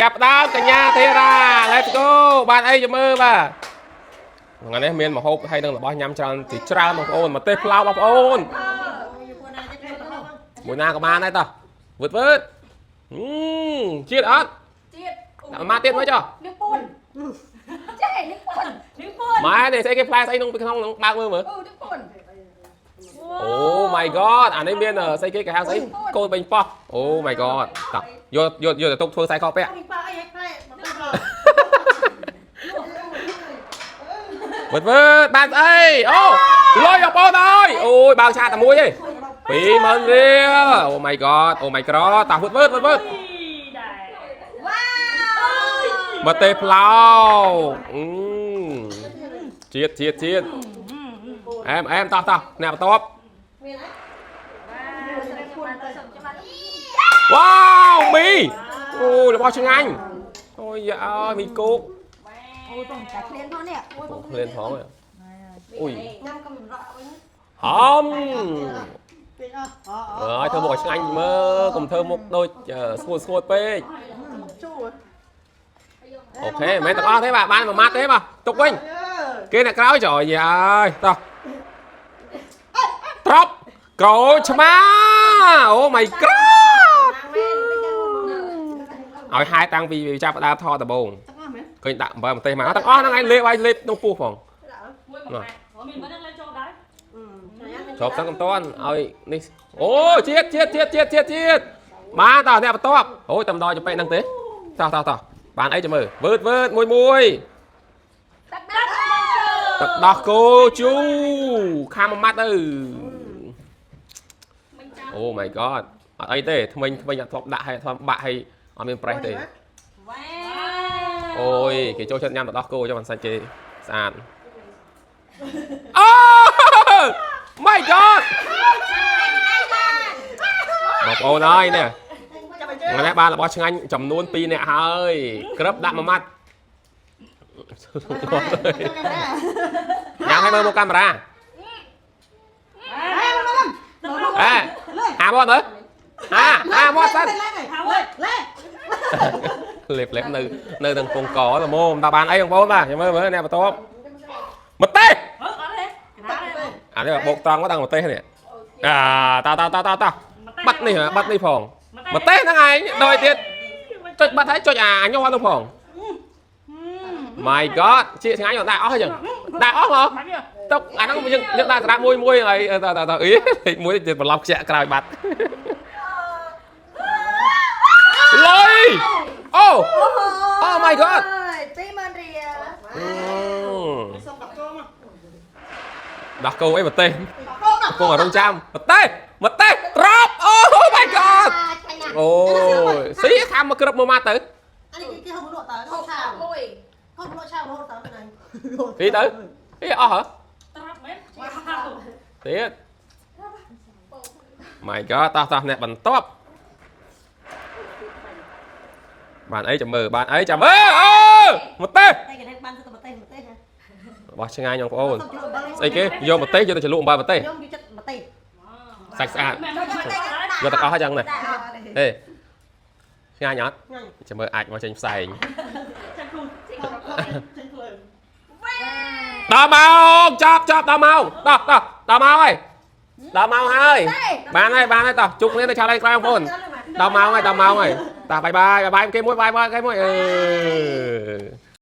ចាប់ដើមកញ្ញាធីរ៉ា Let's go បានអីចាំមើលបាទថ្ងៃនេះមានម្ហូបហើយនឹងរបស់ញ៉ាំច្រើនជាច្រើនបងប្អូនម្ទេសផ្លោកបងប្អូនមួយណាក៏បានដែរតោះវឹតវឹតហឹមជាតិអត់ ជាតិ ដាក់មកទៀតមើលចុះ នេះពួនចេះនេះពួននេះពួន ម៉ែនេះស្អីគេផ្លែស្អីក្នុងពីក្នុងហ្នឹងបើកមើលមើល អូនេះពួន អូ my god អានេះមានស្អីគេគេហៅស្អីកូនបេងប៉ោះអូ my god តោះយកយកយកទៅទុកធ្វើខ្សែខពាក់ ពីប៉ាអីឲ្យផ្លែមកទៅ វឹតវឹតបានស្អីអូលុយបងប្អូនអើយអូយបើកឆាតតែមួយទេ20000រៀលអូ my god អូ my god តោះវឹតវឹតវឹតវឹត វ៉ាវ មកទេផ្លោអឺជាតិជាតិជាតិអែមអែមតោះតោះអ្នកបន្ទាប់ មានអី វ៉ាវមីអូរបស់ឆ្ងាញ់អូយយ៉ាអើយមីគោក អូយបងតែឃ្លានផងនេះអូយ អូឃ្លានផងអូយ ញ៉ាំកំរក់វិញ ហំ ពេកអស់ អើយធ្វើមុខឲ្យឆ្ងាញ់មើលកុំធ្វើមុខដូចស្ងួតស្ងួតពេក ជូរ OK មិនមែនទាំងអស់ទេបាទបានមួយម៉ាត់ទេបាទទុកវិញគេអ្នកក្រោយចុយយាយតោះត្រប់ក្រូចឆ្មាអូ my god ឲ្យហាយតាំងពីចាប់ផ្ដើមថតដំបូង ទាំងអស់មែន ឃើញដាក់អំបិលម្ទេសមកទាំងអស់ហ្នឹងឯងលេបឲ្យលេបក្នុងពោះផង មួយមួយមានមិននឹងលេចូលដែរ ជ្របសឹងកំតាន់ឲ្យនេះអូជាតិជាតិជាតិជាតិជាតិជាតិបានតោះអ្នកបន្ទាប់អូយតំដល់ចំពេកហ្នឹងទេតោះតោះតោះបានអីចាំមើលវើតវើតមួយមួយ ទឹកដោះ ទឹកដោះគោជូខាំមួយម៉ាត់ទៅអូ my god អត់អីទេថ្មិញថ្មិញអត់ធ្លាប់ដាក់ឲ្យធ្លាប់បាក់ឲ្យអត់មានប្រេះទេ វ៉ា អូយគេចូលចិត្តញ៉ាំទឹកដោះគោចុះមិនសាច់គេស្អាតអូ my god បងប្អូនអើយនេះ ចាំឲ្យជើ ថ្ងៃនេះបានរបស់ឆ្ងាញ់ចំនួន2នាក់ហើយក្រឹបដាក់មួយម៉ាត់ញ៉ាំឲ្យមើលមកកាមេរ៉ាអេហាមាត់មើលហាហាមាត់សិន លេ លេបលេបនៅនៅនឹងពងកល្មមតើបានអីបងប្អូនបាទចាំមើលមើលអ្នកបន្ទាប់ម្ទេស អឺអត់ទេកណាទេ អានេះបោកត្រង់មកដល់ម្ទេសនេះអាតតតតតបាត់នេះបាត់នេះផងម្ទេសហ្នឹងឯងដូចទៀតចុចបាត់ហើយចុចអាញ័រនោះផង My god ជាឆ្ងាញ់អត់ដាក់អស់អញ្ចឹងដាក់អស់មក បាច់ ទុកអាហ្នឹងយើងយើងដាក់ស្រាប់មួយមួយហើយតតតអីលេខមួយទៀតបន្លប់ខ្ជាក់ក្រោយបាត់លុយអូ Oh my god 20000រៀល សុំដាក់ចូលមក ដោះគោអីម្ទេស គោដាក់ កំពុងអារងចាំម្ទេសម្ទេសត្រប់អូ my god អូយស៊ីខាំមកក្រឹបមួយម៉ាត់ទៅ អានេះគេហូបលក់តើហូបឆាវ មួយ ហូបលក់ឆាវរហូតតើទៅ ស៊ីទៅអីអស់ហ៎ ត្រាប់មែន ទៀត My god តោះតោះអ្នកបន្ទាប់បានអីចាំមើលបានអីចាំមើលអូម្ទេស តែគេបានទៅម្ទេសម្ទេសហ៎ របស់ឆ្ងាញ់បងប្អូន សុំជ្រក់អំបិល ស្អីគេយកម្ទេសយកទៅជ្រលក់អំបិលម្ទេស ខ្ញុំយកចិត្តម្ទេស សាច់ស្អាត មែន យកទាំងអស់ហើយចឹងណា ដាក់ ហេឆ្ងាញ់អត់ ញ៉ាំ ចាំមើលអាចមកចេញផ្សែង ចាំគ្រូ ចេញភ្លើង ដល់ម៉ោងចាប់ចាប់ដល់ម៉ោងតោះតោះដល់ម៉ោងហើយដល់ម៉ោងហើយបានហើយបានហើយតោះជួបគ្នានៅឆាឡៃក្រោយបងប្អូនដល់ម៉ោងហើយដល់ម៉ោងហើយតោះបាយបាយបាយបាយគេមួយបាយបាយគេមួយអឺ